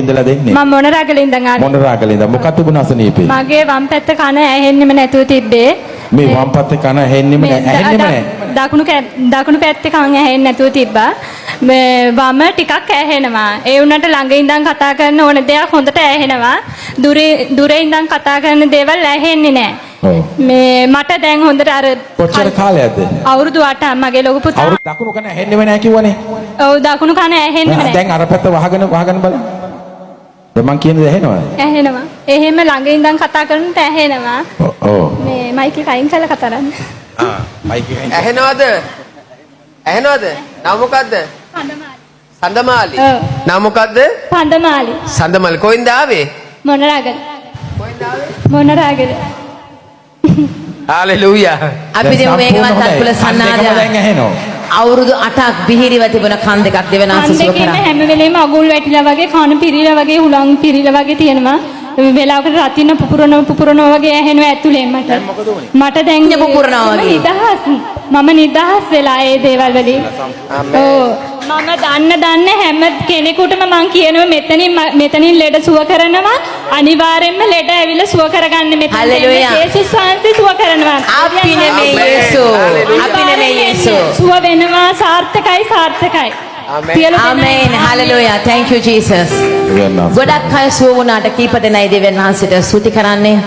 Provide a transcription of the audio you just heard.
ඉඳලා දෙන්නේ? මම මොනරාගල ඉඳන් ආවේ. මොනරාගල ඉඳන්. මොකක්ද තිබුණ අසනීපේ? මගේ වම් පැත්ත කන ඇහෙන්නෙම නැතුව තිබ්බේ. මේ වම් පැත්තේ කන ඇහෙන්නෙම නෑ. ඇහෙන්නෙම නෑ. දකුණු පැත්තේ කන් ඇහෙන්නේ නැතුව තිබ්බා. මේ වම ටිකක් ඇහෙනවා. ඒ වුණාට ළඟ ඉඳන් කතා කරන ඕන දෙයක් හොඳට ඇහෙනවා. දුරේ දුරේ ඉඳන් කතා කරන දේවල් ඇහෙන්නේ නෑ. මේ මට දැන් හොඳට අර කොච්චර කාලයක්ද? අවුරුදු 8ක් මගේ ලොකු පුතා. අවුරුදු දකුණු කන ඇහෙන්නෙම නෑ කිව්වනේ. ඔව්, දකුණු කන ඇහෙන්නෙම නෑ. දැන් අර පැත්ත වහගෙන වහගෙන බලන්න. දැන් මං කියන දේ ඇහෙනවද? ඇහෙනවා. එහෙම ළඟ ඉඳන් කතා කරනට ඇහෙනවා. ඔව්. මේ මයික් එක අයින් කරලා කතා කරන්න. ආ, මයික් එක අයින්. ඇහෙනවද? ඇහෙනවද? නම මොකද්ද? පඳමාලි. සඳමාලි. ඔව්. නම මොකද්ද? පඳමාලි. සඳමාලි. කොහෙන්ද ආවේ? මොනරාගල. මොනරාගල. හාලෙලූයා. අපි දෙමු වේගවත් අත්පුල සන්නාදයක්. දැන් සන්නාදයක්. ඇහෙනවා. අවුරුදු 8ක් බිහිරිව තිබුණ කන් දෙකක් දෙවනාස කන් සුව දෙකේම කරා. හැම වෙලේම අගුල් වැටිලා වගේ, කන පිරීලා වගේ, හුලං පිරීලා වගේ තියෙනවා. වෙලාවකට රතින පුපුරනවා පුපුරනවා වගේ ඇහෙනවා ඇතුලෙන් මට. මට දැන් පුපුරනවා වගේ. නිදහස්. මම නිදහස් වෙලා ඒ දේවල් වලින්. ඔව්. මම දන්න දන්න හැම කෙනෙකුටම මං කියනවා, මෙතනින් මෙතනින් ලෙඩ සුව කරනවා. අනිවාර්යෙන්ම ලෙඩ ඇවිල්ලා සුව කරගන්න මෙතන. හල්ලෙලූයා. යේසුස් වහන්සේ සුව කරනවා. අපි නෙමෙයි යේසු. අපි නෙමෙයි යේසු. සුව වෙනවා. සාර්ථකයි, සාර්ථකයි. ආමේන්. සියලු දෙනා- ආමේන්. හalleluya. Thank you, Jesus. දෙවියන් වහන්සේ. ගොඩක් අය සුව වුණාට කීප දෙනයි දෙවියන් වහන්සේට ස්තුති කරන්නේ?